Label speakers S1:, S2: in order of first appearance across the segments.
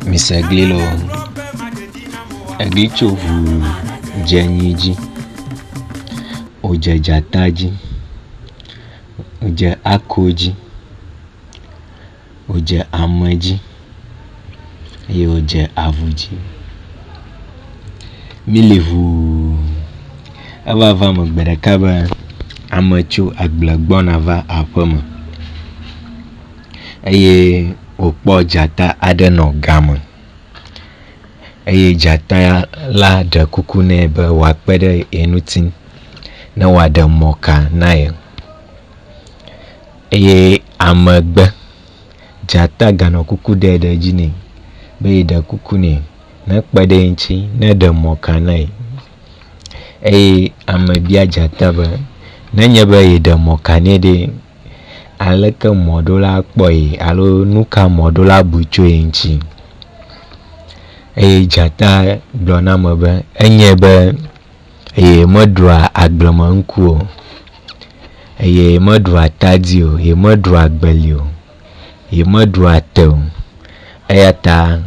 S1: Mise gli loo. Egli tso ŋuu dze nyi dzi, wòdze dzata dzi, wòdze ako dzi, wòdze ame dzi eye wòdze avu dzi. Míli ŋuu. Eva va eme gbe ɖeka be ame tso agble gbɔna va aƒeme eye wòkpɔ dzata aɖe nɔ game eye dzata la ɖe kuku nɛ be wòakpe ɖe ye ŋuti ne wòaɖe mɔka na ye eye ame gbe. Dzata ganɔ kuku ɖe ɖe edzi nɛ be yeɖe kuku nɛ nekpe ɖe ye ŋuti neɖe mɔka na ye eye ame bia dzata be nenye be yeɖe mɔka nɛ ɖe, aleke mɔɖola akpɔ ye alo nu ka mɔɖola abu tso ye ŋuti? Eye dzata gblɔ na ame be enyae be yemeɖua agblemenuku o, eye yemeɖua atadi o, yemeɖua agbeli o, yemeɖua te o eya ta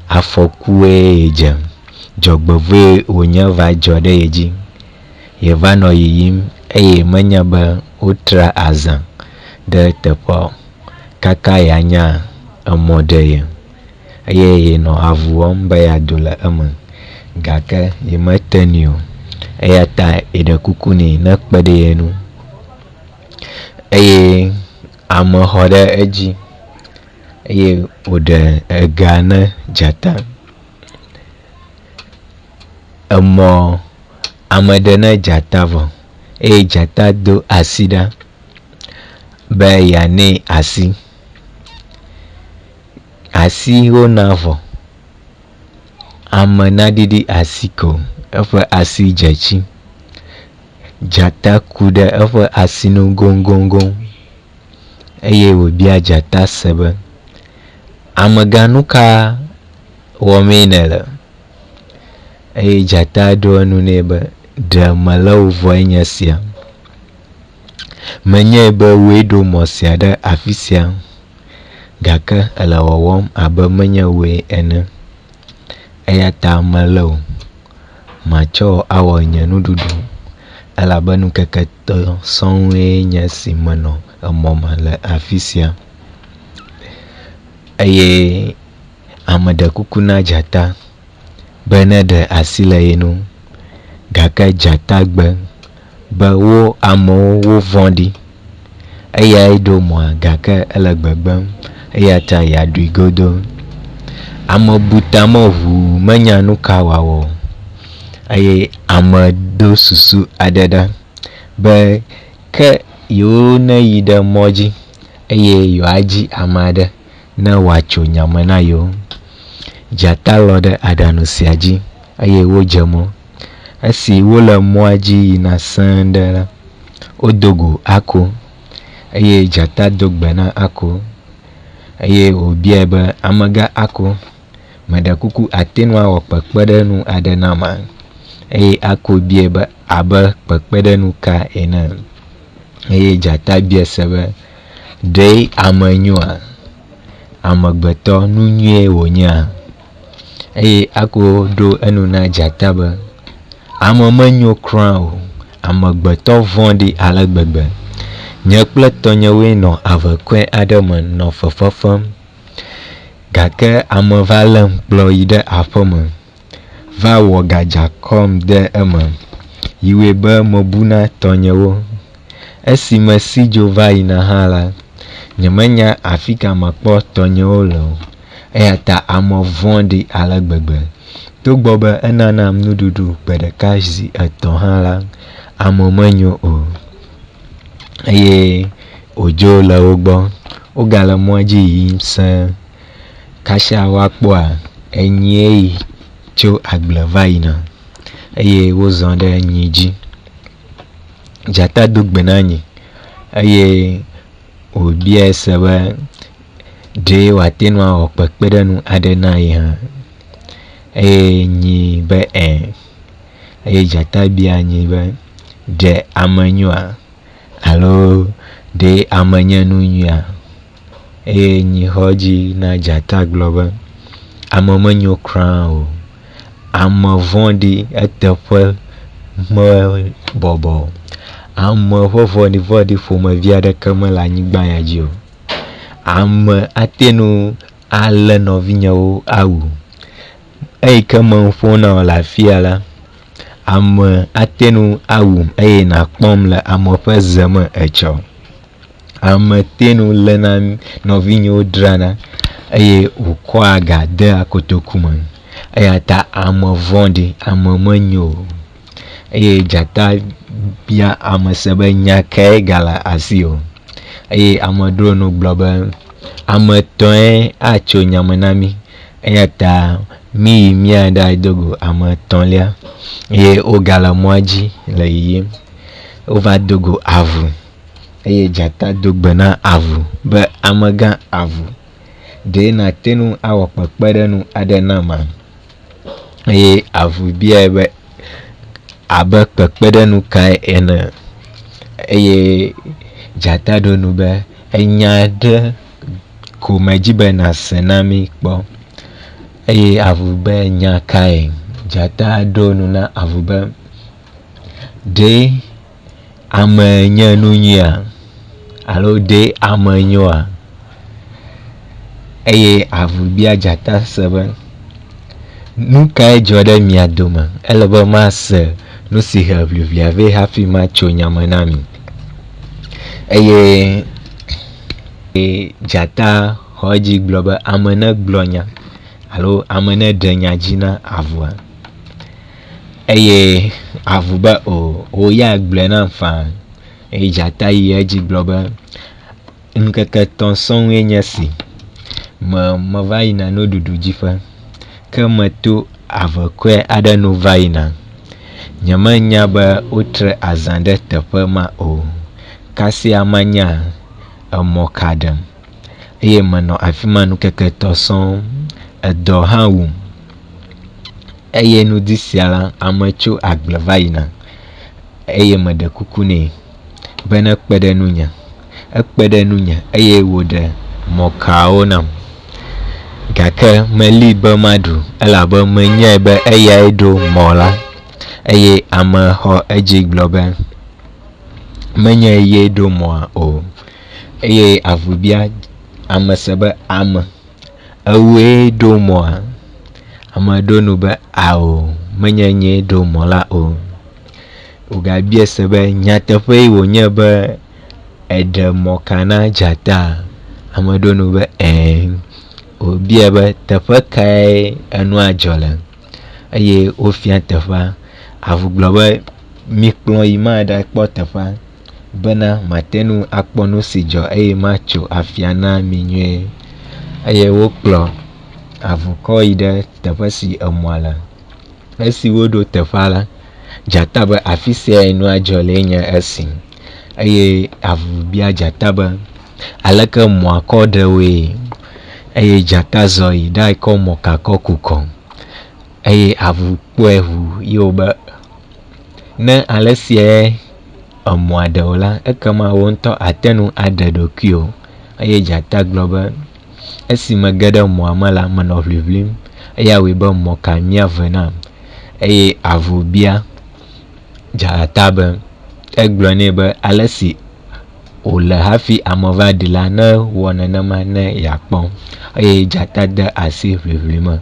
S1: afɔkue yedze. Dzɔgbevɔ̃e wònye va dzɔ ɖe ye dzi. Yeva nɔ yiyim eye menya be wotra azã ɖe teƒea o. Kaka yeanya emɔ ɖe ye eye yenɔ avu wɔm be yeado le eme gake yemete ŋui o eya ta yeɖe kuku nɛ nekpe ɖe ye ŋu eye ame xɔ ɖe edzi eye wòɖe ega ne dzata. Emɔ ame ɖe ne dzata vɔ eye dzata do asi ɖa be yeanɛ asi. Asi wona vɔ. Ame naɖiɖi asi ko eƒe asi dze tsi. Dzata ku ɖe eƒe asi nu goŋgoŋgoŋ eye wòbia dzata se be, amegã nu ka wɔmee nèle? Eye dzata ɖo eŋu nɛ be, ɖe melé wò vɔe nye esia. Menyae be wòe ɖo mɔ sia ɖe afi sia gake ele wɔwɔm abe menye wòe ene eya ta melé wò. Matsɔ wò awɔ nye nuɖuɖu elabe ŋkeke etɔ̃ sɔŋue nye esi menɔ emɔ me le afi sia. Eye ame ɖe kuku na dzata be neɖe asi le ye ŋu gake dzata gbe be wo amewo wovɔ̃ɖi. Eyae ɖo mɔa gake ele gbegbem eya ta yeaɖui godoo. Ame bu tame ŋuu menya nu ka wòawɔ o eye ame do susu aɖe ɖa be ke yewo neyi ɖe mɔ dzi eye yewoadzi ame aɖe ne wòatso nya me na yewo. Dzata lɔ̃ ɖe aɖaŋu sia dzi eye wodze mɔ. Esi wole mɔa dzi yina sẽe ɖe la, wodo go ako eye dzata do gbe na ako eye wòbiae be, amegã ako, meɖe kuku àte ŋu awɔ kpekpeɖeŋu aɖe nama? Eye ako biae be abe kpekpeɖeŋu ka ene? Eye dzata biae se be, ɖe ame nyoa? Amegbetɔ nu nyuie wònyea? Eye ako ɖo enu na dzata be, ame menyo kura o, amegbetɔ vɔ̃ɖi ale gbegbe. Nye kple tɔnyewoe nɔ avekɔe aɖe me nɔ fefe fem gake ame va lém kplɔ yi ɖe aƒeme va wɔ gadza kɔm de eme yi wɔe be mebu na tɔnyewo. Esi mesi dzo va yina hã la, nyemenya afi ka makpɔ tɔnyewo le o eya ta ame vɔ̃ɖi ale gbegbe. Togbɔ be enanam nuɖuɖu gbe ɖeka zi etɔ̃ hã la, ame menyo o. Eye wòdzo le wo gbɔ. Wogale mɔa dzi yim sẽe kasia woakpɔa enyie yi tso agble va yina eye wozɔ ɖe nyi dzi. Dzata do gbe na nyi eye wòbiae se be ɖe wòate ŋu awɔ kpekpeɖeŋu aɖe na ye hã eye nyi be ɛ̃. Eye dzata bia nyi be ɖe ame nyoa alo ɖe ame nye nu nyuia? Eye nyi xɔ edzi na dzata gblɔ be. Ame menyo kura o. Ame vɔ̃ɖi eteƒe mebɔbɔ o. Ame ƒe vɔ̃ɖivɔ̃ɖi ƒomevi aɖeke mele anyigba ya dzi o. Ame ate ŋu alé nɔvinyewo awu. Eyi ke me nu ƒom na wò le afia la, ame ate ŋu awum eye nàkpɔm le ame ƒe ze me etsɔ. Ame te ŋu léna nɔvinyewo drana eye wòkɔa ga dea kotoku me. Eya ta ame vɔ̃ɖi, ame menyo o. Eye dzata bia ame se be nya kae gale asiwò eye ame ɖo nu gblɔ be ame etɔ̃e atso nya me na mí eya ta míyi míaɖado go ame etɔ̃lia eye wogale mɔa dzi le yiyim. Wova do go avu eye dzata do gbe na avu be amegã avu, ɖe nàte ŋu awɔ kpekpeɖeŋu aɖe nama? Eye avu biae be abe kpekpeɖeŋu kae ene eye dzata ɖo nu be enya ɖe ko medzi be nàse na mí kpɔ. Eye avu be nya kae? Dzata ɖo nu na avu be ɖe ame nye nu nyuia alo ɖe ame nyoa? Eye avu bia dzata se be nu kae dzɔ ɖe mia dome? Ele be mase nu si he ʋiʋlia vɛ hafi matso nya me na mi. Eye dzata xɔ edzi gblɔ be ame negblɔ nya alo ame neɖe nya dzi na avua. Eye avu be o wò ya gblɔe nam faa. Eye dzata yi edzi gblɔ be ŋkeke etɔ̃ sɔŋue nye esi me meva yina nuɖuɖu dziƒe ke meto avekɔe aɖe nu va yina. Nyemenya be wotre azã ɖe teƒe ma o. Kasia manya emɔ ka ɖem eye menɔ afi ma ŋkeke etɔ̃ sɔŋ. Edɔ hã wum eye ŋdi sia la, ame tso agble va yina eye meɖe kuku nɛ be nekpe ɖe ŋunye. Ekpe ɖe ŋunye eye wòɖe mɔkawo nam gake melée be maɖu elabe menyae be eyae ɖo mɔ la eye ame xɔ edzi gblɔ be menye yee ɖo mɔa o. Eye avu bia ame se be ame, ewòe ɖo mɔa? Ame ɖo nu be ao, menye nyee ɖo mɔ la o. Wògabia se be nyateƒee wònye be eɖe mɔka na dzata? Ame ɖo nu be ɛ̃. Wòbiae be teƒe kae enua dzɔ le eye wofia teƒea. Avu gblɔ be mikplɔ yi maɖakpɔ teƒea bena mate ŋu akpɔ nu si dzɔ eye matso afia na mi nyuie. Eye wokplɔ avu kɔ yi ɖe teƒe si emɔa le. Esi woɖo teƒea la, dzata be afi siae nua dzɔ lee nye esi eye avu bia dzata be aleke mɔa kɔ ɖe woe eye dzata zɔ yi ɖae kɔ mɔka kɔ ku kɔ eye avu kpɔe ʋuu ye wòbe ne ale siae emɔa ɖe wò la, ekema wò ŋutɔ àte ŋu aɖe ɖokuiwò. Eye dzata gblɔ be esi mege ɖe mɔa me la, menɔ ʋiʋlim eya wɔe be mɔka mia ve nam. Eye avu bia dzata be egblɔ nɛ be ale si wòle hafi ame va ɖi la newɔ nenema ne yeakpɔ. Eye dzata de asi ʋiʋli me,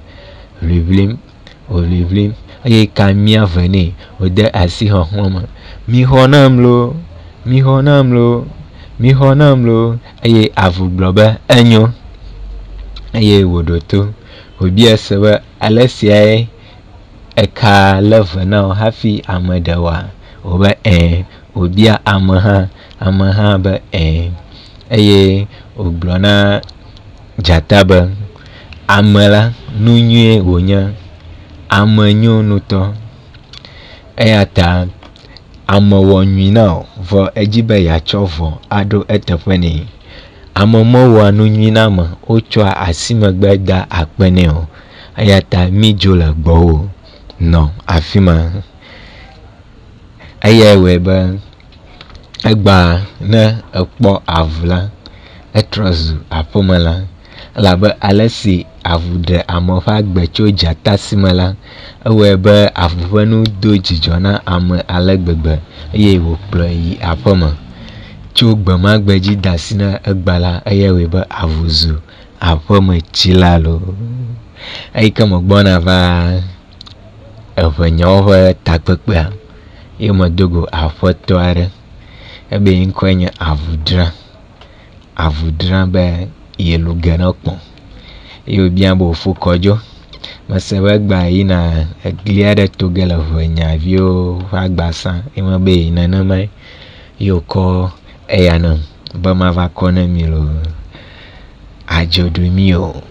S1: ʋiʋlim, wòʋiʋlim eye ka mia ve nɛ wòde asi xɔxlɔ̃ me. Mixɔ nam loo, mixɔ nam loo, mixɔ nam loo. Eye avu gblɔ be enyo eye wòɖo to. Wòbiae se be ale siae eka lé ve na wò hafi ame ɖe wòa? Wòbe ɛ̃. Wòbia ame hã, ame hã be ɛ̃. Eye wògblɔ na dzata be ame la, nu nyuie wònye. Ame nyo ŋutɔ eya ta ame wɔ nyui na wò vɔ edzi be yeatsɔ vɔ̃ aɖo eteƒe nɛ. Ame mewɔa nu nyui na ame wotsɔa asi megbe daa akpe nɛ o eya ta mídzo le gbɔwò nɔ afi ma. Eyae wɔe be egbea ne ekpɔ avu la, etrɔ zu aƒemelã elabe ale si. avu ɖe ame ƒe agbe tso dzata si me la, ewɔe be avu ƒe nu do dzidzɔ na ame ale gbegbe eye wòkplɔe yi aƒeme. Tso gbe ma gbe dzi de asi na egbea la, eyae wɔe be avu zu aƒemetsila loo. Eyi ke megbɔna va eŋenyawo ƒe takpekpea ye medo go aƒetɔ aɖe ebe ye ŋkɔe nye Avudzra. Avudzra be yelu ge ne kpɔ̃ ye wòbiam be ofo Kɔdzo, mese be egbea eyina egli aɖe to ge le ŋenyaviwo ƒe agbasa ye mebe nenemae ye wòkɔ eya nam be mava kɔ ne mi loo. Adzɔ ɖu mi o.